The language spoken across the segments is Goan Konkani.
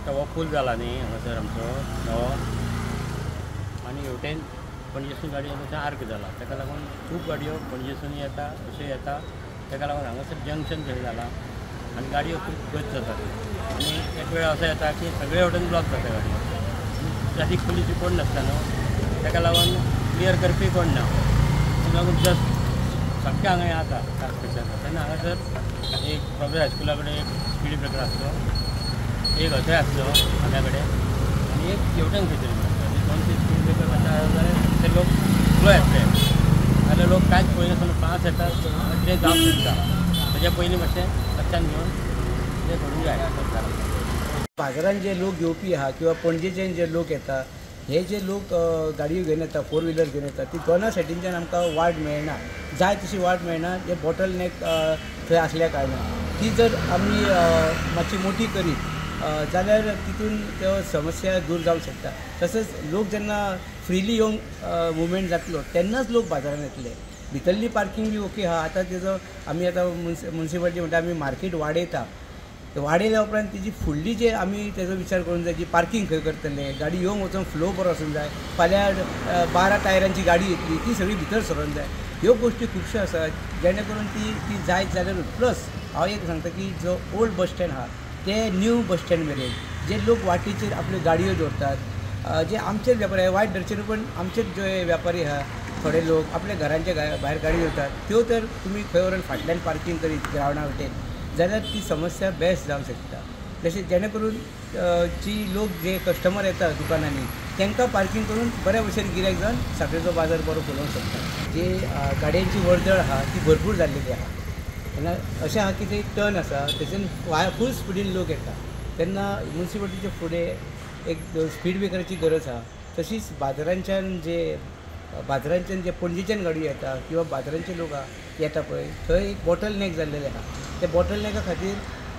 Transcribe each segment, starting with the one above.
आतां हो पूल जाला न्ही हांगासर आमचो नवो, आनी हेवटेन पणजेसून गाडयो थंय आर्क जाला, ताका लागून खूब गाडयो पणजेसून येता अशें येता, ताका लागून हांगासर जंक्शन कशें जाला आनी गाडयो खूब गच जातात आनी एक वेळ असो येता की सगळे वटेन ब्लॉक जाता गाडयो, ट्रॅफिक पुलीस कोण नासता न्हू, ताका लागून क्लियर करपी कोण ना, ताका लागून जस्ट सामकें हांगा हें जाता त्रास कशें जाता. तेन्ना हांगासर एक प्रोग्रेस हायस्कुला कडेन एक स्पीड ब्रेकर आसलो, एक हथय आसलो आंब्या कडेन आनी एक हेवटेन खंय तरी दोन तीन स्पीड ब्रेकर मातशें जाल्यार ते लोक स्लो येतले, जाल्यार लोक कांयच पळयनासतना पांच येता कितें जावंक शकता, ताच्या पयलीं मातशें लक्षान घेवन तें करूंक जाय सरकारान. बाजारान जे लोक घेवपी आहा किंवा पणजेच्यान जे लोक येता, हे जे लोक गाडयो घेवन येता, फोर व्हिलर घेवन येता, ती दोना सायडीनच्यान आमकां वाट मेळना, जाय तशी वाट मेळना. जे बॉटल नॅक थंय आसल्या कारणान ती जर आमी मातशी मोठी करीत जाल्यार तितून त्यो समस्या दूर जावंक शकता. तशेंच लोक जेन्ना फ्रिली येवन मुवमेंट जातलो तेन्नाच लोक बाजारान येतले. भितरली पार्कींग बी ओके आहा. आतां तेजो आमी आतां मुन्सिपालिटी म्हणटा आमी मार्केट वाडयता, वाडयल्या उपरांत तेजी फुडली जे आमी तेजो विचार करूंक जाय की पार्कींग खंय करतले, गाडी येवंक वचोंक फ्लो बरो आसूंक जाय. फाल्यां 12 टायरांची गाडी येतली ती सगळी भितर सरोंक जाय. ह्यो गोश्टी खुबश्यो आसात जेणे करून ती ती जायत जाल्यारूच. प्लस हांव एक सांगता की जो ओल्ड बस स्टँड आहा ते न्यू बस स्टँड मेरेन जे लोक वाटेचेर आपल्यो गाडयो दवरतात, जे आमचेच व्यापारी आहा वायट धरचे न्हू, पण आमचेच जे व्यापारी आहा थोडे लोक आपल्या घरांच्या भायर गाडी दवरतात, त्यो तर तुमी खंय व्हरून फाटल्यान पार्कींग करीत ग्रावंडा वटेन जाल्यार ती समस्या बेस्ट जावंक शकता. तशें जेणे करून जी लोक जे कस्टमर येता दुकानांनी तांकां पार्कींग करून बऱ्या भशेन गिरायक जावन सांखळेचो बाजार बरो फुलोवंक शकता. जे गाडयांची वर्दळ आहा ती भरपूर जाल्लेली आहा, तेन्ना अशें आहा की ते टर्न आसा थंयच्यान फूल स्पिडीन लोक येता, तेन्ना मुन्सिपालिटीच्या फुडें एक स्पीड ब्रेकराची गरज आहा. तशीच बाजारांच्यान जे पणजेच्यान गाडयो येता किंवा बाजारांचे लोक येता पळय थंय एक बॉटल नॅक जाल्लेले आहा, त्या बॉटल नॅका खातीर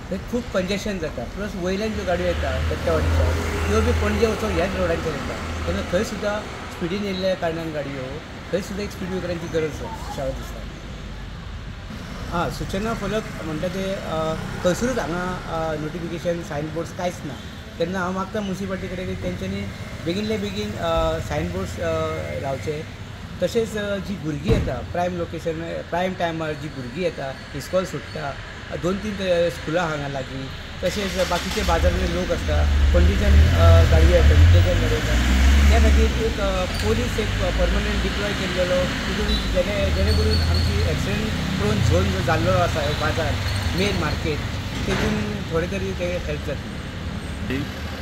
थंय खूब कंजेशन जाता. प्लस वयल्यान ज्यो गाडयो येता दत्तवाडीच्या त्यो बी पणजे वचोन ह्याच रोडांचेर येता, तेन्ना थंय सुद्दां स्पिडीन येयल्ल्या कारणान गाडयो थंय सुद्दां एक स्पीड ब्रेकरांची गरज आसा अशें हांव दिसता. आं, सुचना फलक म्हणटा ते खंयसरूच हांगा नोटिफिकेशन सायन बोर्ड्स कांयच ना. तेन्ना हांव मागता मुन्सिपालिटी कडेन की तेंच्यांनी बेगीनले बेगीन सायन बोर्ड्स लावचे. तशेंच जी भुरगीं येता प्रायम लोकेशन प्रायम टायमार जी भुरगीं येता इस्कॉल सुट्टा, 2-3 स्कुलां हांगा लागीं, तशेंच बाकीचे बाजारांतले लोक आसता, पणजेच्यान गाडयो येता, विद्याच्यान गाडयो येता, त्या खातीर एक पोलीस एक परमनंट डिप्लॉय केल्लेलो तितून जेणे करून आमची एक्सिडंट प्रोन झोन जो जाल्लो आसा हो बाजार मेन मार्केट तेतून थोडे तरी ते हेल्प जातली.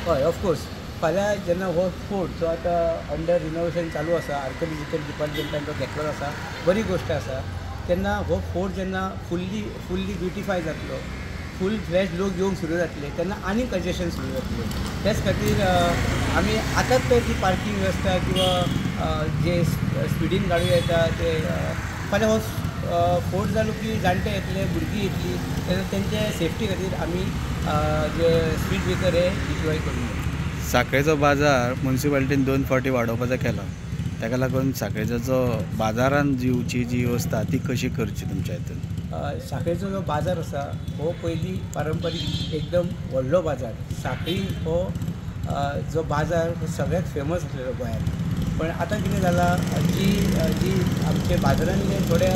हय, ऑफकोर्स फाल्यां जेन्ना हो फोर्ट जो आतां अंडर रिनोवेशन चालू आसा, आर्किओलॉजिकल डिपार्टमेंटान तो घेतलेलो आसा, बरी गोश्ट आसा. तेन्ना हो फोर्ट जेन्ना फुल्ली ब्युटिफाय जातलो, फूल फ्लॅश लोक येवंक सुरू जातले, तेन्ना आनी कंजेशन सुरू जातलें. त्याच खातीर आमी आतांच तर ती पार्कींग वेवस्था किंवा जे स्पिडीन गाडयो येता ते फाल्यां हो फोर्ट जालो की जाणटे येतले, भुरगीं येतली, तेन्ना तेंचे सेफ्टी खातीर आमी जे स्पीड ब्रेकर हे डिप्लॉय करूंक जाय. सांखळेचो बाजार मुन्सिपालिटीन 2 फावटी वाडोवपाचो केला, ताका लागून सांखळेचो जो बाजारान जी जी वेवस्था ती कशी करची तुमच्या हितून? सांखळेचो जो बाजार आसा हो पयलीं पारंपारीक एकदम व्हडलो बाजार. सांखळी हो जो बाजार सगळ्यात फेमस आसलेलो गोंयांत, पण आतां कितें जालां जी जी आमचे बाजारांतले थोड्या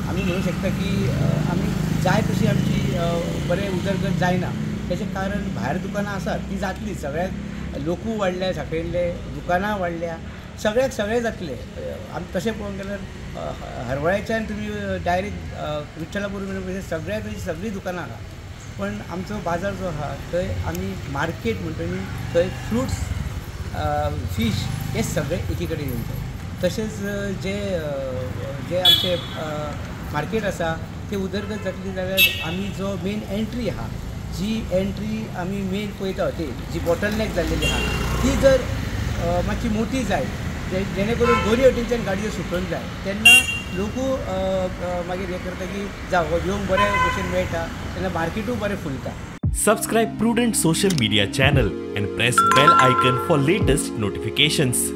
आमी म्हणूंक शकता की आमी जाय तशी आमची बरें उदरगत जायना. तेचें कारण भायर दुकानां आसात ती जातली, सगळ्याक लोकूय वाडल्या, सांखळेंतले दुकानां वाडल्या, सगळ्याक सगळें जातलें. आमी तशें पळोवंक गेल्यार हरवळ्याच्यान तुमी डायरेक्ट विठ्ठलापूर मेरेन सगळ्या थंय सगळीं दुकानां आहा, पण आमचो बाजार जो आहा थंय आमी मार्केट म्हणटा न्ही, थंय फ्रुट्स फीश हे सगळे एकी कडेन येवन जाय. तशेंच जे जे आमचे मार्केट आसा ते उदरगत जातली जाल्यार आमी जो मेन एंट्री आहा, जी एंट्री आमी मेन पळयता ती जी बॉटल नॅक जाल्लेली आहा ती जर मातशी मोठी जाय जेणे करून दोनी वटेनच्यान गाडयो सुटूंक जाय, तेन्ना लोकूय मागीर हें करता की जावं येवंक बरे भशेन मेळटा, तेन्ना मार्केटूय बरें फुलता. Subscribe Prudent social media channel and press bell icon for latest notifications.